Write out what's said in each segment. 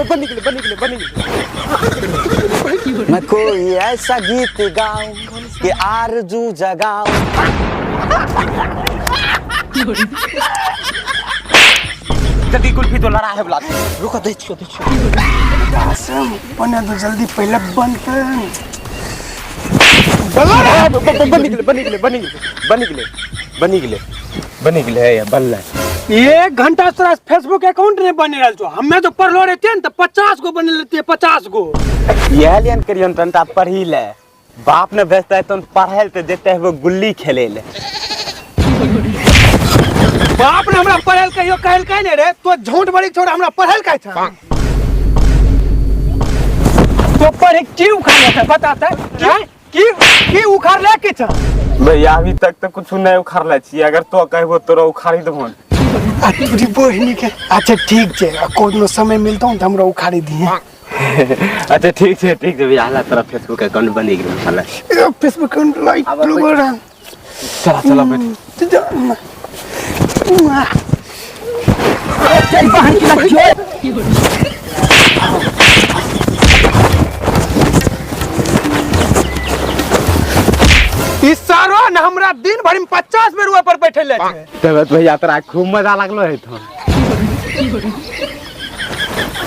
बनी गेलै, बनी गेलै, बनी गेलै। मैं कोई ऐसा गीत गाऊं कि आरजू जगाऊं। जल्दी कुल्फी तो लड़ा है बोला। रुको, दै छियो, दै छियो। बने दो जल्दी, पहले बनते। बनी गेलै, बनी गेलै, बनी गेलै, बनी गेलै, बनी गेलै, बनी गेलै, हे बनलै। एक घंटा से तोरा फेसबुक अकाउंट नहीं बने रहल छौ। हमे जो पढ़लो रहतियै ने तऽ 50 गो बने लेतियै, 50 गो। इएह लिए ने करियन तनटा पढ़ी ले, बाप ने भेजते तन पढ़ै ले, तऽ जेते वो गुल्ली खेले ले। बाप ने हमरा पढ़ै ले कहियो कहलकै नहि रे। तो झूठ बड़ी छोड़, हमरा पढ़ै ले कहै छह। तो पढ़े की उखाड़ ले बताते की की की उखाड़ ले की छह? भैया अभी तक तो कुछ नहीं उखाड़ले छी, अगर तो कहबो तोरा उखाड़ी देबो। अरे बहिनी के। अच्छा ठीक छै, आ कोनो समय मिलतौ तऽ हमरा उखाड़ी दिहे। अच्छा ठीक छै, ठीक छै भैया, हला तोरा फेसबुक अकाउंट बनी गेल हला। ए, फेसबुक अकाउंट लाइक बड़ा। चला चला बैठ। ई सारो ने हमरा दिन भरि में 50 बेर ओहि पर बैठे ले छै। तब भैया तोरा खूब मजा लागलो है तो।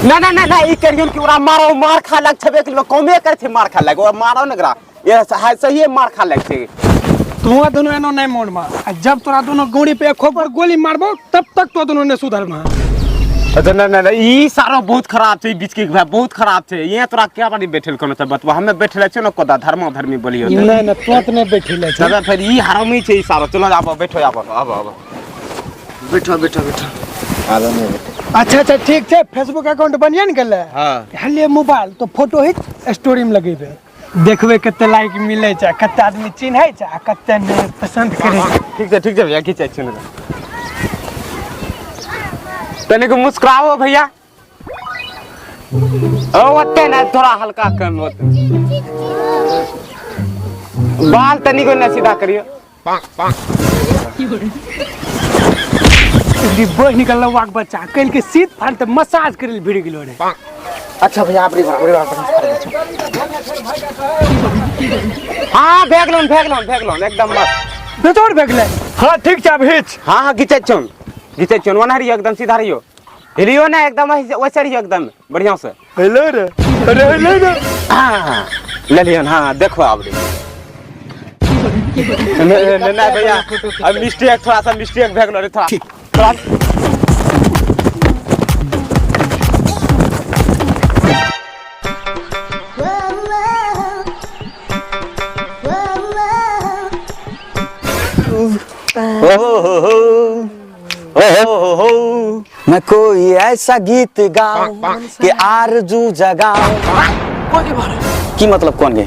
ना ना ना ना, ई करियन कि ओकरा मारो, मार खा लग छबे के कमे करे छै, मार खा लग ओकरा मारो ने ओकरा। ये सही है, मार खा लग छै। तू दोनों एनो नहीं मोड़ मा, आ जब तोरा दोनों गोड़ी पे एक पर गोली मारबो तब तक तो दोनों ने सुधरमा। अच्छा ना ना ना, ई सारा बहुत खराब छै, ई बीच के भाई बहुत खराब छै। ये तोरा क्या बारी बैठल कोनो त बतवा, हमे बैठल छियो न कोदा धर्म धर्मी बोलियो। नहीं ना, तो नहीं बैठल छै। तब फिर ई हरामी छै ई सारा। चलो आबो बैठो, आबो आबो आबो। बैठो बैठो बैठो। आबो नहीं बैठो। अच्छा अच्छा ठीक छै, फेसबुक अकाउंट बनिए ने गेलै। हां। हले मोबाइल तो फोटो ही स्टोरी में लगेबे, देखबे कते लाइक मिले छै, कते आदमी चिन्है छै आ कते नहीं पसंद करे छै। ठीक छै, ठीक छै भैया, खींचै छियो ने। तनिक मुस्कुराओ भैया। ओ ओते ना, थोड़ा हल्का कम होते। बाल तनिको ना सीधा करियो। बह निकल वाक बच्चा कल के शीत फाड़ त मसाज करे भिड़ गेलो रे। अच्छा भैया आपरी बार, आपरी बार, हां भेगलोन भेगलोन भेगलोन एकदम मस्त। बेजोड़ भेगले। हां ठीक छै, अब हिच। हां हां घिचै छौन, घिचै छौन, ओना रहियो एकदम सीधा रहियो, हिलियो ना एकदम, वैसे रहियो एकदम बढ़िया से। हेलो रे, अरे हेलो रे। हां ले लियन। हां देखो अब रे। नहीं नहीं नहीं भैया, अब मिस्टेक, थोड़ा सा मिस्टेक भेगलो रे, थोड़ा थोड़ा। ओ हो हो, ओ हो हो, मैं कोई ऐसा गीत गाऊं कि आरजू जगाऊं। कौन के बारे? की मतलब कौन के?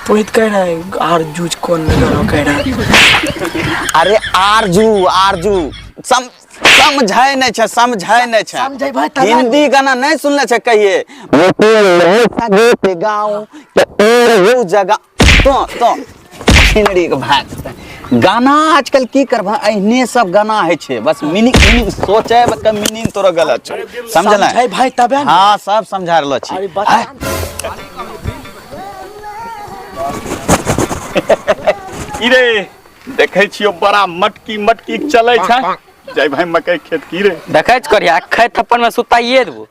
तो इत कह रहा है आरजू कौन गाना कह रहा है? अरे आरजू, आरजू समझै नहीं छै, समझै नहीं छै। समझै भाई, तब हिंदी गाना नहीं सुनले छै कहिए। मैं कोई ऐसा गीत गाऊं कि आरजू जगा। तो छिनरी के भाग गाना आजकल की करबा, एहने सब गाना है छै, बस मीनिंग मीनिंग सोचे बस मीनिंग तोरा गलत छौ, समझल? समझै भाई तबे ने। हां सब समझा रहलो छी। अरे बता। की रे देखै छियो बड़ा मटकी मटकी चलै छै, जाय भाई मकई खेत की रे? देखै छी कोरिया, खै थप्पड़ में सुताइए देबो।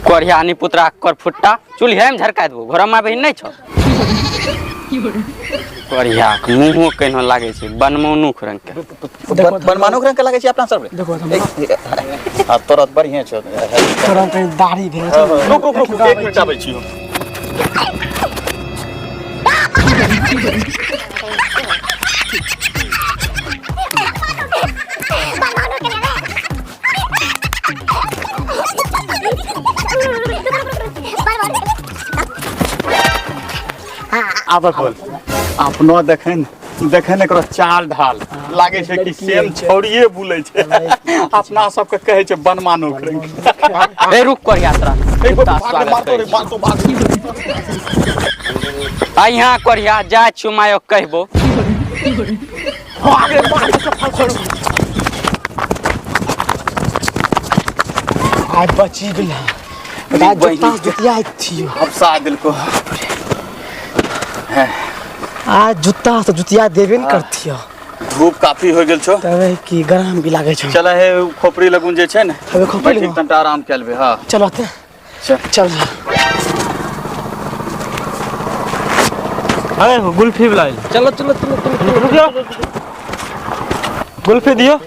कोरिया नी पुतरा कर फुट्टा चूल्हे में झरका देबो, घर में बहिन नहीं छौ। कोरिया के मुंहो केना लागै छै बनमौनुख रंग के। बनमानुख रंग के लागै छै अपना सब रे। देखो हां तोरा बढ़िया छौ। तोरा कहीं दाढ़ी भेल छै। रुक रुक रुक, एक मिनट आबै छियो। आब बोल। अपनो देखन देखन एकरो चाल ढाल लागे छै कि सेम छौड़िए बुलै छै। अपना सबके कहै छै बनमानुख रंग। ए रुक कोरिया तोरा। ए, कुत्ता भाग रे, स्वागत मार दो रे, करै मार दो, मार दो। आ यहाँ कोरिया जा छु मायो कहबो। भाग रे, मार दो, चप्पल छोड़। आइ बची गेला बता जुत्ता जुतिया थियो। हफसा दिलको। आ जुत्ता से जुतिया देबे न करथियो। धूप काफी हो गेल छो। तबे की गरम भी लागे छो। चल हे खोपड़ी लगुन जे छै ने, हवे खोपड़ी बैठिक तनटा आराम कए लेबै। हां चलो ते चल चल। अरे गुल्फी वाला। चलो चलो चलो चलो रुक जाओ, गुल्फी दियो।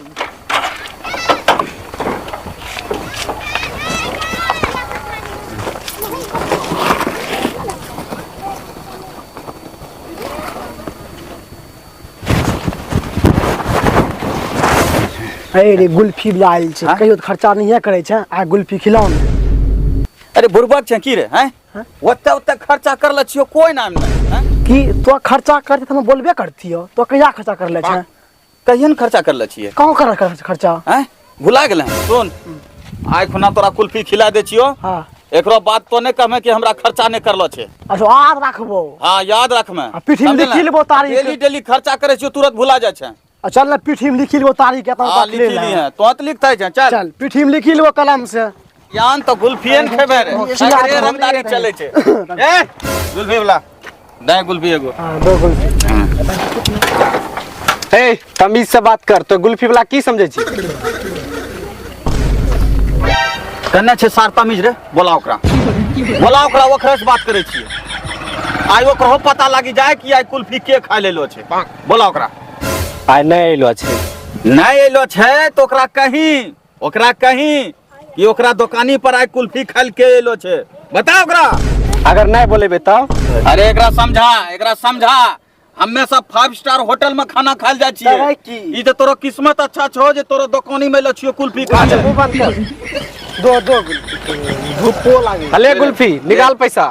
अरे रे गुल्फी वाला आयल छै, कहियो तऽ खर्चा नहिए करै छै, आ गुल्फी खिलाउ ने। अरे बुड़बक छै की रे? हैं ओते ओते खर्चा करले छियो कोई नाम नहीं। हैं की तो खर्चा करते त हम बोलबे करतियो, तो कहिया खर्चा करले छै? कहिया न खर्चा करले छियै? कहाँ कर खर्चा? हैं भुला गेलै? सुन आइ खुना तोरा कुल्फी खिला दे छियो। हां एकरो बात तो नहीं कहमे कि हमरा खर्चा नहीं करलो छे। अच्छा याद राखबो। हां याद रखमे। आ पीठी में लिखी लेबो तारीख। डेली डेली खर्चा करे छियो तुरंत भुला जाय छै। आ चल ना पीठी में लिखी लेबो तारीख एतना हां तक लिखी ले ली है तो त लिखते छै। चल चल पीठी में लिखी लेबो कलम से। यान तो गुल्फियन खेबे रे, सगरे रंगदारी चले छे। ए गुल्फी वाला दे गुल्फी एगो। हां दो गुल्फी। ए तमीज से बात कर, तो गुल्फी वाला की समझे छी? कन्ने छे सार तमीज रे? बोला ओकरा, बोला ओकरा, ओकरा से बात करे छी। आइ ओकरो पता लागी जाए कि आइ कुल्फी के खा लेलो छे। बोला ओकरा। आइ नहीं अइलो छे। नहीं अइलो छे तो ओकरा कहीं, ओकरा कहीं कि ओकरा दुकानी पर आइ कुल्फी खाल के अइलो छे, बता ओकरा। अगर नहीं बोलेबे तब? अरे एकरा समझा, एकरा समझा। हम्मे सब 5 स्टार होटल में खाना खाल जाय छियै। ई त तोरो किस्मत अच्छा छो जे तोरो दुकानी में अइलो छियो कुल्फी खा ले। बंद कर। दो दो गुल्फी धूपो लागे। अले गुल्फी निकाल पैसा।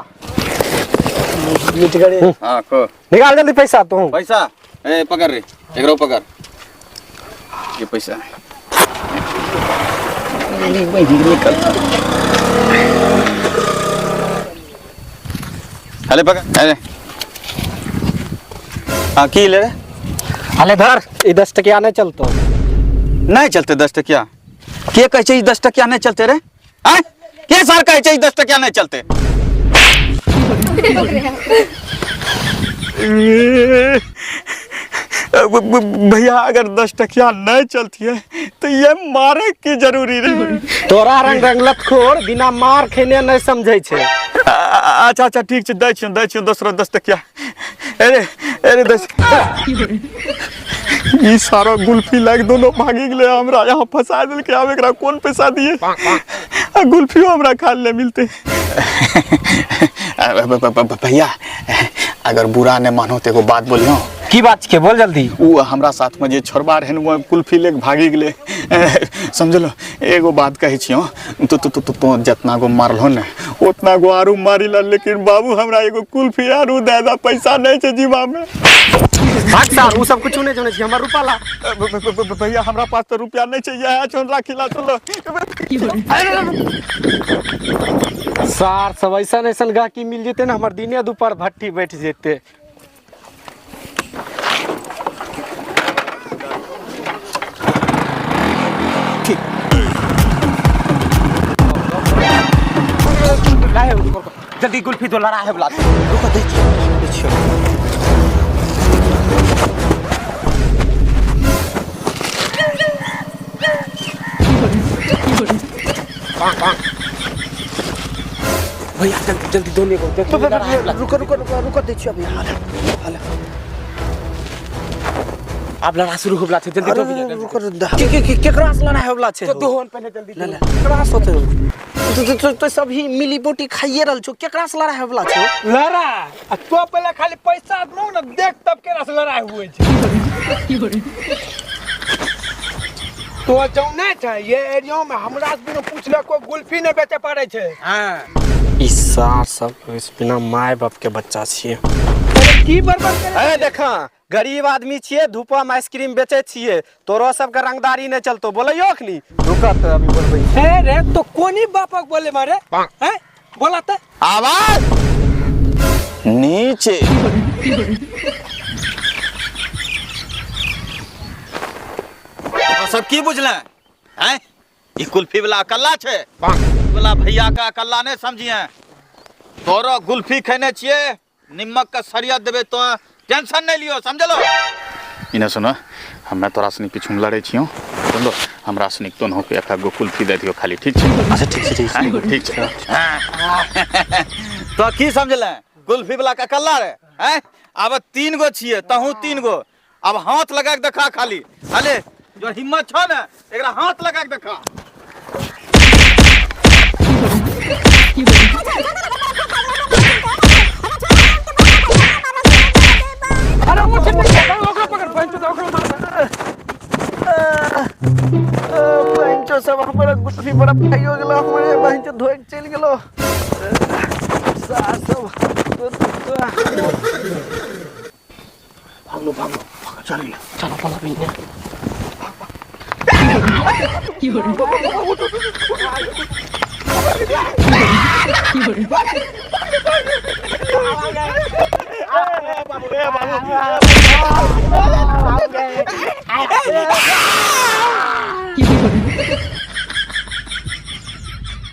मिट गए। हां को निकाल जल्दी पैसा तू। पैसा ए पकड़ रे, एकरो पकड़ ये पैसा। नहीं भाई निकल। अले पकड़, अरे हां की ले रे? अले धर, ई 10 टकिया नहीं चलतो। नहीं चलते 10 टकिया? के कहै छै ई 10 टकिया नहीं चलते रे? हैं के सर कहै छै ई 10 टकिया नहीं चलते? भैया अगर 10 टकिया नहीं चलती है तो ये मारे की जरूरी रे। तोरा रंग रंगलत खोर बिना मार खेने नहीं समझे छे। अच्छा अच्छा ठीक छे, दै छियौ दै छियौ दोसरो 10 टकिया। अरे अरे 10 ई सारा गुल्फी लाग दोनों भागी गेलै, हमरा यहाँ फंसा देलकै। आब एकरा कोन पैसा दिए? आ गुल्फियो हमरा खाए ले मिलते। भैया अगर बुरा नहीं मानो तो एगो बात बोलियो। की बात छे? बोल जल्दी। उ हमरा साथ में जे छोड़बा रहन वो कुल्फी लेके भागी गेलै। समझलो एगो बात कहै छियो, तो तो तो तो जितना गो मारलो ने उतना गो आरू मारिला, लेकिन बाबू हमरा एगो कुल्फी आरू दे दा, पैसा नहीं छे जीवा में। भाग सार, उ सब कुछ नहीं जानै छी, हमर रुपा ला। भैया हमरा पास तो रुपया नहीं छे, इएह छौ राखिला चलो। सार सब ऐसन ऐसन गाहकी मिल जेते ने हमर दिने दोपहर भट्टी बैठ जेते। जल्दी गुल्फी दो, लड़ा है वाला। रुको दे छियो। भैया जल्दी जल्दी दोनों को रुको रुको रुको रुको दे छियो भैया। हाल हाल अब लड़ा शुरू होबला छै, जल्दी दो भैया। रुको के के केकरा से लड़ा होबला छै? तो दोहन पहले जल्दी। ले ले केकरा से होते? तो तो सब ही मिली बोटी खाइए रहल छो, केकरा से लड़ाई होबला छो? लड़ा आ तो पहले खाली पैसा दो ना, देख तब केकरा से लड़ाई हुए छै। तो जौने छै ये एरिया में हमरा से बिना पूछले कोई गुल्फी नहीं बेचे पारे छै। हां ई सार सब बिना माय बाप के बच्चा छिए। की बर्बाद करे? ए देखा गरीब आदमी छिए, धूपा में आइसक्रीम बेचे छिए, तोरो सबके रंगदारी नहीं चलतो। बोलैयो अखनी? रुका तो अभी बोलबै। ए रे तो कोनी बापक बोले मारे? हैं बोला त आवाज नीचे। सब की बुझले हैं? ई कुल्फी वाला अकल्ला छै वाला भैया का अकल्ला नहीं समझिए। तोरो गुल्फी खेने छिए, निमक का सरिया देबे तो टेंशन नहीं लियो, समझलो? इने सुनो, हमे तोरा सनी किछु लड़ै छियौ, सुनलो? हमरा सनी तोनहो के एक गो कुल्फी दे दियो खाली, ठीक छै? अच्छा ठीक छै, ठीक छै। ठीक छै। तो की समझले कुल्फी वाला का अकल्ला रे? हैं, अब 3 गो छिए, तहु 3 गो। अब हाथ लगा के देखा खाली, अले जो हिम्मत छो ना एकरा हाथ लगा के देखा। अरे वो छिपक गया, ओकरा पकड़, बहन चोद, ओकरा मार। बहन चोद सब हमरा गुल्फी बड़ा खाइयो गेलो, हमरे बहन चोद धोइ के चलि गेलो। सार सब। भागलो, भागलो, चल। चलो, चलो, भैया।